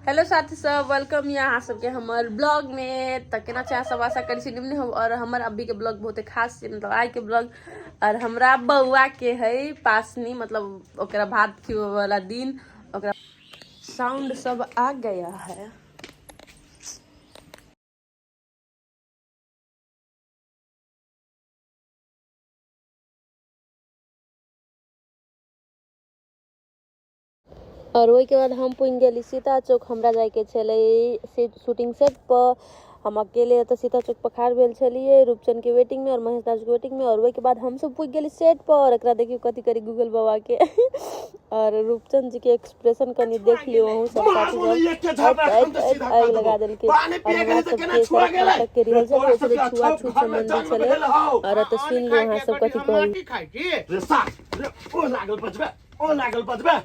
Hello साथी सब, welcome यऽ अहाँ सबके हमर ब्लॉग में। तऽ केना छै अहाँ सब? आशा करै छी निमने हम। और हमर अभी के ब्लॉग बहुते खास छै, मतलब आइ के ब्लॉग। और हमरा बौआ के है पासनी, मतलब ओकरा भात खिबै वाला दिन, ओकरा साउंड सब आ गया है। और ओहिके बाद हम पुनि गेली सीता चौक। हमरा जाइके छलै शूटिंग सेट पर। हम अकेले एतऽ सीता चौक पर खाड़ भेल छलियै रूपचंद के वेटिंग में और महेश दास के वेटिंग में। और ओहिके बाद हमसब पुगि गेली सेट पर। एकरा देखियौ कथी करी गूगल बाबा के। और रूपचंद जी के एक्सप्रेशन कनि देख लियौ अहूँ सब साथी सब। आगि लगा देलकै। और हमरा सबके सड़क नाटक के रिहर्सल होइ छलै, छुआ छूत सम्बन्धी छलै। और एतऽ सुनि लियौ अहाँ सब कथी कहै। रे सास रे, ओ लागल बजबे, ओ लागल बजबे।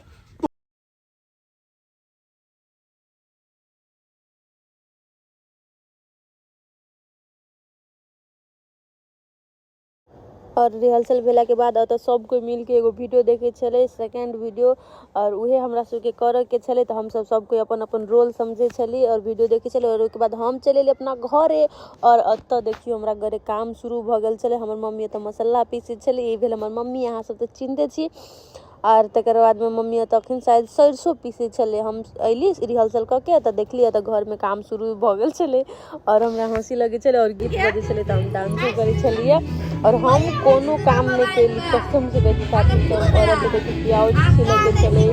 और रिहर्सल भेलाके बाद ओतऽ सब कोइ मिलके एगो वीडियो देखै छलै, सेकेंड वीडियो। और उहे हमरा सबके करऽके छलै, तऽ हमसब सब कोइ अपन अपन रोल समझै छली और वीडियो देखै छली। और ओहिके बाद हम चलि एली अपना घरे। और एतऽ देखियौ हमरा घरे काम शुरू भऽ गेल छलै। हमर मम्मी एतऽ मसाला पीसै छलै। ई भेल हमर मम्मी, अहाँ सब तऽ चिन्हते छी। आर तकर बादमे मम्मी एतऽ अखन शायद सरिसो पीसै छलै। हम अयली रिहर्सल कऽ के तऽ देखली एतऽ घरमे काम शुरू भऽ गेल छलै। आओर हमरा हँसी लगै छलै आओर गीत बजै छलै तऽ हम डांसो करै छलियै। आओर हम कोनो काम नहि केली, कसमसँ कहै छी साथी सब। आओर एतऽ देखी प्याज छिलैके छलै।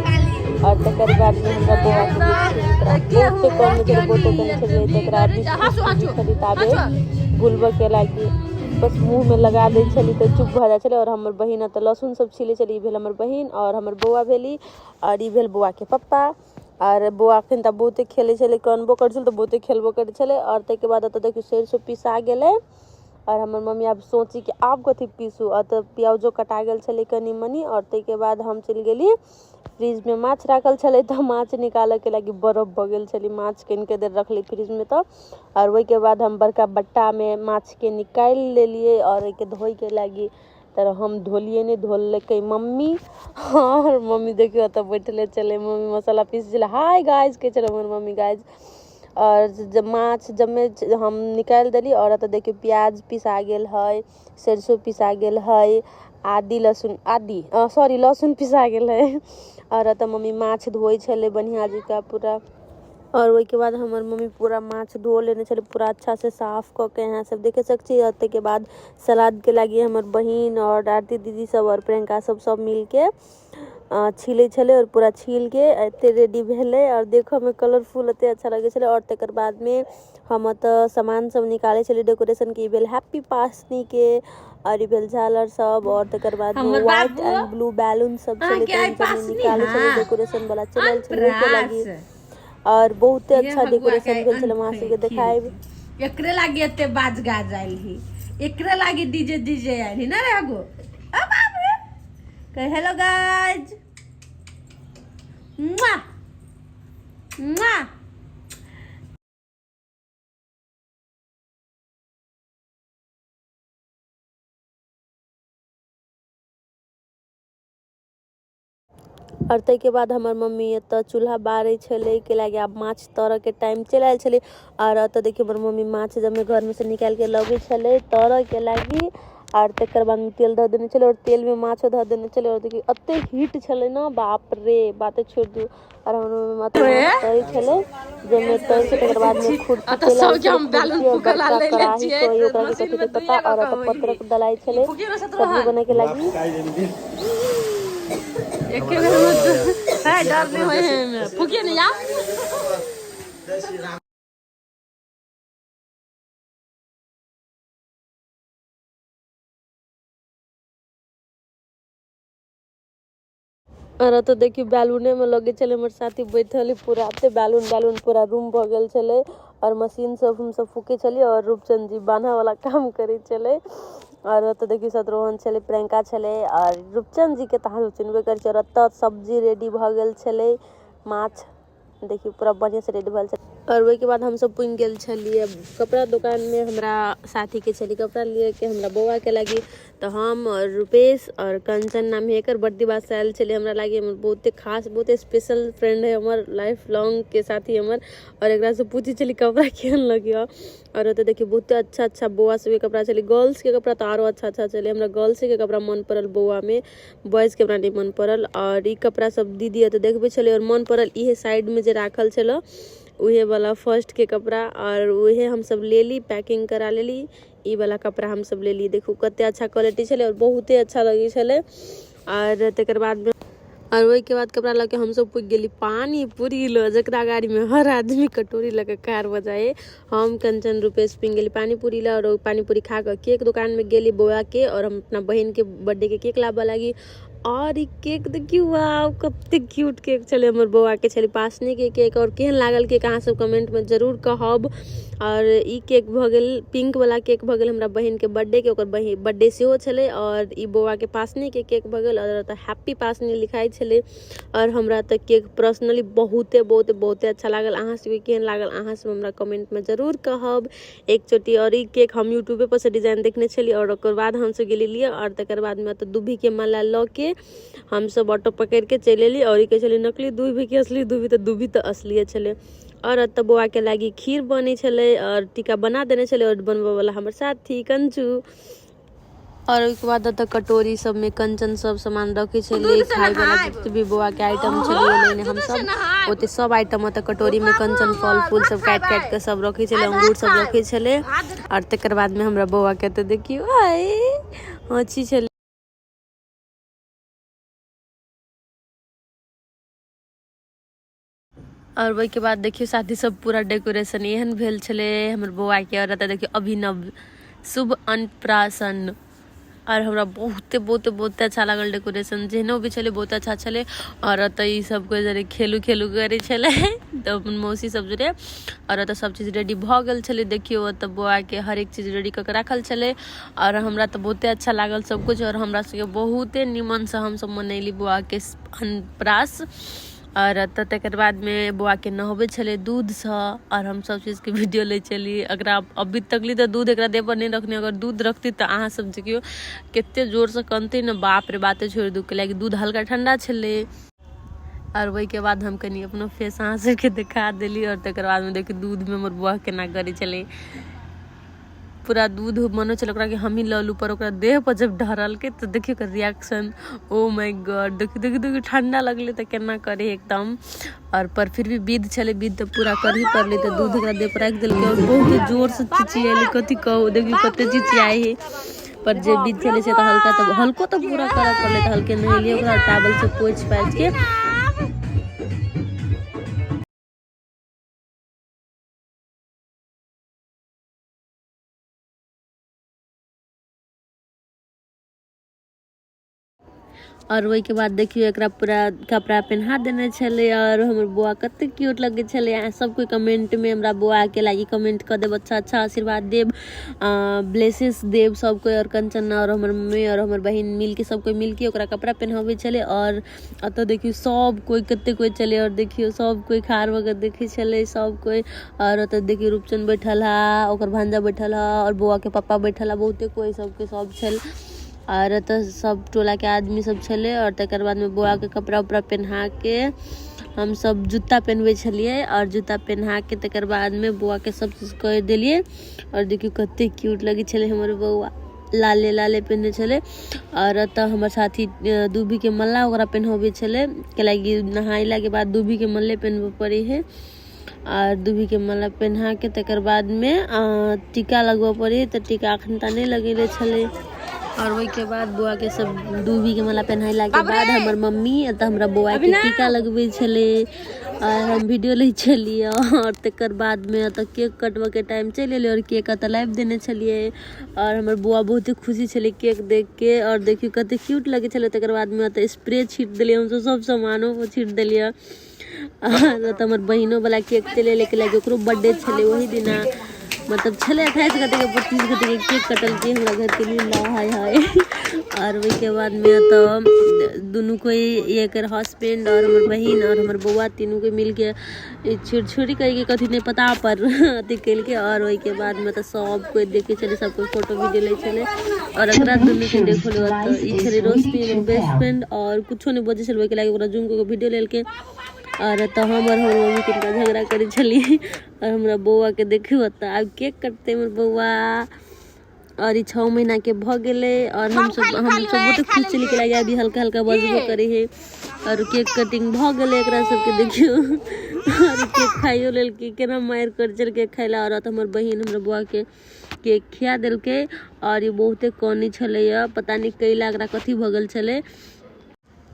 आओर तकर बादमे हमरा बौआके बहुते कम छलै, बहुते कम छलै, तकरा बिस्कुट भी छलै ताबे भुलबऽके लागी बस मुँहमे लगा दै छली तऽ चुप भऽ जाइ छलै। आओर हमर बहिन एतऽ लहसुन सब छिलै छलै। ई भेल हमर बहिन आओर हमर बौआ भेली आओर ई भेल बौआके पप्पा। आओर बौआ अखन तऽ बहुते खेलै छलै, कानबो करै छलै तऽ बहुते खेलबो करै छलै। आओर ताहिके बाद एतऽ देखियौ सरिसो पिसा गेलै। आओर हमर मम्मी आब सोची कि आब कथी पीसू। एतऽ प्याजो कटा गेल छलै कनि मनि। आओर ताहिके बाद हम चलि गेली फ्रिजमे, माछ राखल छलै तऽ माछ निकालऽके लागी बरफ भऽ गेल छलै माछ कनिके देर रखली फ्रिजमे तऽ। आओर ओहिके बाद हम बड़का बट्टामे माछके निकालि लेलियै आओर ओहिके धोइके लागी तऽ हम धोलियै नहि, धोलकै मम्मी। आओर मम्मी देखियौ ओतऽ बैठले छलै, मम्मी मसाला पीसै छलै। हाय गाइज कहै छलै हमर मम्मी गाइज। आओर जब माछ जमे हम निकालि देली। आओर एतऽ देखियौ प्याज पिसा गेल हइ, सरिसो पिसा गेल हइ, आदि लहसुन आदि सॉरी लहसुन पिसा गेल हइ। आओर एतऽ मम्मी माछ धोइ छलै बढ़िआँ जकाँ पूरा। आओर ओहिके बाद हमर मम्मी पूरा माछ धो लेने छलै पूरा अच्छासँ साफ कऽ के, अहाँ सब देखे सकै छी। आओर ताहिके बाद सलादके लागी हमर बहिन आओर आरती दीदी सब आओर प्रियंका सब सब मिलके छीलै छलै। आओर पूरा छीलके एते रेडी भेलै आओर देखऽमे कलरफुल एते अच्छा लगै छलै। आओर तकर बादमे हम ओतऽ सामान सब निकालै छलियै डेकोरेशनके। ई भेल हैप्पी पासनीके आओर ई भेल झालर सब। आओर तकर बाद हमर व्हाइट बाबू एंड ब्लू बैलून सब छलै अहाँके तऽ आइ हम सब पासनी निकालै छलियै, है डेकोरेशन वाला चलल छलै ओहिके लागी। अनप्रास आओर बहुते ये अच्छा भगुआ के डेकोरेशन आइ भेल छलै, अंत हम अहाँ सबके देखायब। खिएती। एकरे लागी एते बाज गाज आयल ही, एकरे लागी डीजे डीजे आयल ही ना रे हगो। अ बाप रे, कह हेलो गाइज, मुआ मुआ। आओर ताहिके बाद हमर मम्मी एतऽ चूल्हा बारै छलै, कैलाकि आब माछ तरऽके टाइम चलि आयल छलै। आओर एतऽ देखियौ हमर मम्मी माछ जमे घरमे सँ निकालिके लबै छलै तरऽके लागी। आओर तकर बादमे तेल धऽ देने छलै आओर तेलमे माछो धऽ देने छलै। आओर देखियौ एते हीट छलै ने, बाप रे, बाते छोड़ि दियौ। आओर हमर मम्मी माछ तरै छलै, जाहिमे तरि के तकर बादमे खुरसी एतऽ तेल आयल सबके छलै, हम बैलून खुरसी आओर फूकै ला बड़का ले ले कड़ाही छियै कहै तऽ ओकरा कि मशीन कथी मे कहै पता। दुइये गो आओर के एतऽ होइ पत्रक दलाइ ई छलै फुकियो ने सब्जी शत्रुघ्न बनैके लागी। एके बेर मे है, डर नहि होइ है एहिमे, फुकियो ने यार। आओर ओतऽ देखियौ बैलूनेमे लगै छलै हमर साथी बैठल पूरा, एते बैलून बैलून पूरा रूम भऽ गेल छलै। आओर मशीन सब हमसब फूकै छलियै आओर रूपचंद जी बान्हऽ वाला काम करै छलै। आओर ओतऽ देखियौ शत्रुघ्न छलै, प्रियंका छलै आओर रूपचंद जी के तऽ अहाँ सब चिन्हबे करै छियै। आओर ओतऽ सब्जी रेडी भऽ गेल छलै, माछ देखियौ पूरा बढ़िआँसँ रेडी भेल छलै। आओर ओहिके बाद हमसब पुनि गेल छलियै कपड़ा दोकानमे, हमरा साथीके छलै कपड़ा लिअके हमरा बौआके लागि। तऽ हम आओर रुपेश आओर कंचन नाम है एकर, बर्दीबाससँ आयल छलै हमरा लागि। हमर बहुते खास, बहुते स्पेशल फ्रेंड है, हमर लाइफ लॉन्गके साथी हमर। आओर एकरासँ पूछै छली कपड़ा केहन लगैए। आओर ओतऽ देखियौ बहुते अच्छा अच्छा बौआ सबके कपड़ा छलै, गर्ल्सके कपड़ा तऽ आरो अच्छा अच्छा छलै। हमरा गर्ल्सेके कपड़ा मन पड़ल बौआमे, बॉयजके हमरा नहि मन पड़ल। आओर ई कपड़ा सब दीदी एतऽ देखबै छलै आओर मन पड़ल इहे साइडमे जे राखल छलै उहे वाला फर्स्टके कपड़ा, आओर उहे हमसब लेली, पैकिंग करा लेली। ई वाला कपड़ा हमसब लेली, देखू कते अच्छा क्वालिटी छलै और बहुते अच्छा लगै छलै। और तकर बाद और ओहिके बाद कपड़ा लऽ के हमसब पुगि गेली पानी पूरी लऽ, जकरा गाड़ीमे हर आदमी कटोरी लऽ के कार बजाए। हम कंचन रुपेश पुगि गेली पानी पूरी लऽ और पानी पूरी खा कऽ केक दोकानमे गेली बौआके और हम अपना बहिनके बर्थडेके केक लाबऽ लागी। और ई केक देखियौ, वाव कते क्यूट केक छलै, हमर बौआके छलै पासनीके केक। और केहन लागल केक अहाँ सब कमेंटमे जरूर कहब। और ई केक भऽ गेल पिंक वाला केक भऽ गेल हमरा बहिनके बर्थडेके, ओकर बहिन बर्थडे सेहो छलै। और ई बौआके पासनीके केक भऽ गेल और ओतऽ हैप्पी पासनी लिखाइ छलै। और हमरा तऽ केक पर्सनली बहुते बहुते बहुते अच्छा लागल। अहाँ सबके केहन लागल अहाँ सब हमरा कमेंटमे जरूर कहब एक चोटी। और ई केक हम यूट्यूबे पर से डिजाइन देखने छलियै और ओकर बाद हमसब गेली लिए। और तकर बादमे ओतऽ दुभीके माला लऽ के हमसब ऑटो पकड़िके चलि एली। और ई कहै छलै नकली दुभि कि असली दुभि, तऽ दुभि तऽ असलिये छलै। और एतऽ बौआके लागि खीर बनै छलै और टीका बना देने छलै और बनबऽवला हमर साथी कंचू। और ओहिके बाद एतऽ कटोरी सबमे कंचन सब सामान रखै छलै, खाय वाला जते भी बौआके आइटम छलै एने हमसब ओते सब आइटम ओतऽ कटोरीमे कंचन फल फूल सब काटि काटि कऽ सब रखै छलै, अंगूर सब रखै छलै। और तकर बादमे हमरा बौआके एतऽ देखियौ आइ हँसी छलै। और ओहिके बाद देखियौ साथी सब पूरा डेकोरेशन एहन भेल छलै हमर बौआके। और एतऽ देखियौ अभिनव शुभ अन्नप्राशन। और हमरा बहुते बहुते बहुते अच्छा लागल डेकोरेशन, जेहनो भी छलै बहुत अच्छा छलै। और एतऽ ई सब कोइ जरे खेलू खेलू करै छलै तऽ अपन मौसी सब जरे। और एतऽ सब चीज रेडी भऽ गेल छलै, देखियौ एतऽ बौआके हरेक चीज रेडी कऽ के राखल छलै। और हमरा तऽ बहुते अच्छा लागल सब कुछ। और हमरा सबके बहुते निमनसँ हमसब मनैली बौआके अन्नप्राश। आओर एतऽ तकर बादमे बौआके नहबै छलै दूधसँ आओर हम सब चीजके वीडियो लै छलियै। एकरा अभी तकली तऽ दूध एकरा देहपर नहि रखने, अगर दूध रखती तऽ अहाँ सब देखियौ कते जोरसँ कनतै ने, बाप रे बाते छोड़ि दू, कैलाकि दूध हल्का ठण्डा छलै। आओर ओहिके बाद हम कनि अपनो फेस अहाँ सबके देखा देली। आओर तकर बादमे देखियौ दूधमे हमर बौआ केना करै छलै, पूरा दूध मन होइ छलै ओकरा कि हमही लऽ लू, पर ओकरा देह पर जब ढरलकै तऽ देखियौ ओकर रिएक्शन, ओ my God. देखियौ देखियौ देखियौ ठण्डा लगलै तऽ केना करै एकदम। आओर पर फिर भी विध छलै, विध तऽ पूरा करही पड़लै, तऽ दूध ओकरा देह पर राखि देलकै आओर बहुत जोरसँ चिचिएलै, कथी कहू, देखियौ कते चिचियाइ हइ। पर जे विध छलै से तऽ हल्का तऽ हल्को तऽ पूरा करऽ पड़लै, तऽ हल्के नहेलियै ओकरा टावलसँ पोछि पाछिके। और ओहिके बाद देखियौ एकरा पूरा कपड़ा पहना देने छलै और हमर बौआ कते क्यूट लगै छलै। अहाँ सब कोइ कमेंटमे हमरा बौआके लागि कमेंट कऽ देब, अच्छा अच्छा आशीर्वाद देब, ब्लेसेस देब सब कोइ। और कंचन और हमर मम्मी और हमर बहिन मिलके सब कोइ मिलके ओकरा कपड़ा पहनाबै छलै। और एतऽ देखियौ सब कोइ कते कोइ छलै और देखियौ सब कोइ खाड़ भऽ कऽ देखै छलै सब कोइ। और ओतऽ देखियौ रूपचन बैठल है, ओकर भांजा बैठल है और बौआके पप्पा बैठल है, बहुते कोइ सबके सब छल। और एतऽ सब टोलाके आदमी सब छलै। और तकर बादमे बौआके कपड़ा उपड़ा पहिनाके हमसब जूता पहिनबै छलियै और जूता पहिनाके तकर बादमे बौआके सब चीज करि देलियै। और देखियौ कते क्यूट लगै छलै हमर बौआ, लाले लाले पहिनने छलै। और एतऽ हमर साथी दूभीके मल्ला ओकरा पहिनबै छलै, कैलाकि नहायलाके बाद दूभीके मल्ले पहिनबऽ पड़ै हइ। आर दूभीके माला पहिनाके तकर बादमे टीका लगबऽ पड़ै हइ, तऽ टीका एखन तऽ नहि लगेने छलै। आओर ओहिके बाद बौआके सब दूभीके माला पहिनेलाके बाद हमर मम्मी एतऽ हमरा बौआके टीका लगबै छलै आओर हम वीडियो लै छलियै। आओर तकर बादमे एतऽ केक कटबऽके टाइम चलि एलै आओर केक एतऽ लाबि देने छलियै। आओर हमर बौआ बहुते खुशी छलै केक देखके आओर देखियौ कते क्यूट लगै छलै। तकर बादमे एतऽ स्प्रे छीट देलियै हमसब, सब सामानो छीट देलियै। तऽ हमर बहिनो वाला केक चलि एलै, कैलाकि ओकरो बर्थडे छलै ओही दिना। मतलब छलै 28 गते के 25 गते के केक कटलकै हमरा घर के लिए। हाय हाय। और ओहिके बादमे तऽ दुनू कोइ, एकर हस्बैंड और हमर बहिन और हमर बौआ, तीनू कोइ मिलके छुरछुरी कहिके कथी नहि पता पर अथी केलकै। और ओहिके बादमे तऽ सब कोइ देखै छलै, सब कोइ फोटो वीडियो लै छलै। और एकरा दुनूके देखल तऽ ई छलै रोशनी, हमर बेस्ट फ्रेंड, और कुछो नहि बजै छलै, ओहिके लागि ओकरा जूम कऽ के वीडियो लेलकै। और तऽ हम और हमर मम्मी किनका झगड़ा करै छलियै। और हमरा बौआके देखियौ तऽ आब केक कटतै हमर बौआ। और ई 6 महीना के भऽ गेलै और हमसब बहुते खुश छलियै कि लागि अभी हल्का हल्का बजबो करै है। और केक कटिंग भऽ गेलै। एकरा सबके देखियौ, और केक खाइयो लेलकै, केना मारि करै छलै केक खाइ लए। और हमर बहिन हमरा बौआके केक खिया देलकै और ई बहुते कानै छलैया, पता नहि कैला, एकरा कथी भऽ गेल छलै।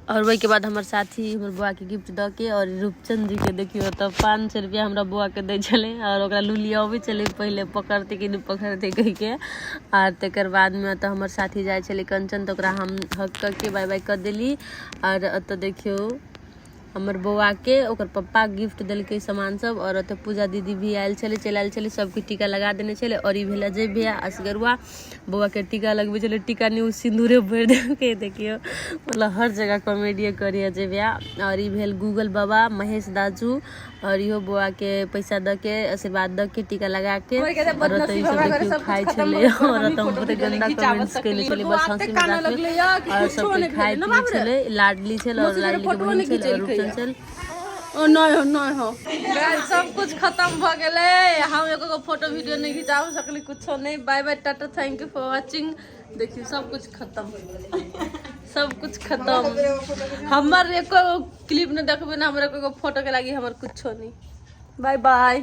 और ओहिके बाद हमर साथी हमर बौआके गिफ्ट दऽ के, और रूपचंद जीके देखियौ तऽ 500 रुपया हमरा बौआके दै छलै और ओकरा लुली अबै छलै पहिले, पकड़तै कि नहि पकड़तै कहिके। आर तकर बादमे तऽ हमर साथी जाइ छलै कंचन, तऽ ओकरा हम हग कऽ के बाय बाय कऽ देली। और एतऽ देखियौ हमर बौआके ओकर पप्पा गिफ्ट देलकै सामान सब। और ओतऽ पूजा दीदी भी आयल छलै, चलि आयल छलै, सबके टीका लगा देने छलै। और ई भेल अजय भैया असगरुआ, बौआके टीका लगबै छलै, टीका नहि ओ सिन्दूरे भरि देलकै। देखियौ, मतलब हर जगह कॉमेडीए करै अजय भैया। और ई भेल गूगल बाबा महेश दाजू, और इहो बौआके पैसा दऽ के, आशीर्वाद दऽ के, टीका लगा के। और ओतऽ ई सब देखियौ खाइ छलै। और ओतऽ हम बहुते गंदा कमेंट्स केने छलै, बस हंसी मजाकमे। और सब कोइ खाइ पियै छलै। लाडली छल और लाडली के बहिन छल और रूपचंद छल। ओ नहि हो, नहि हो। गाइस, सब कुछ खत्म भऽ गेलै। हम एको गो फोटो वीडियो नहि घिचाब सकली, कुछो नहि। Bye bye, tata, thank you for watching. देखियौ, सब कुछ खत्म, सब कुछ खत्म। हमर एको गो क्लिप नहि देखबै ने, हमर एको गो फोटो के लागि, हमर कुछो नहि। Bye bye.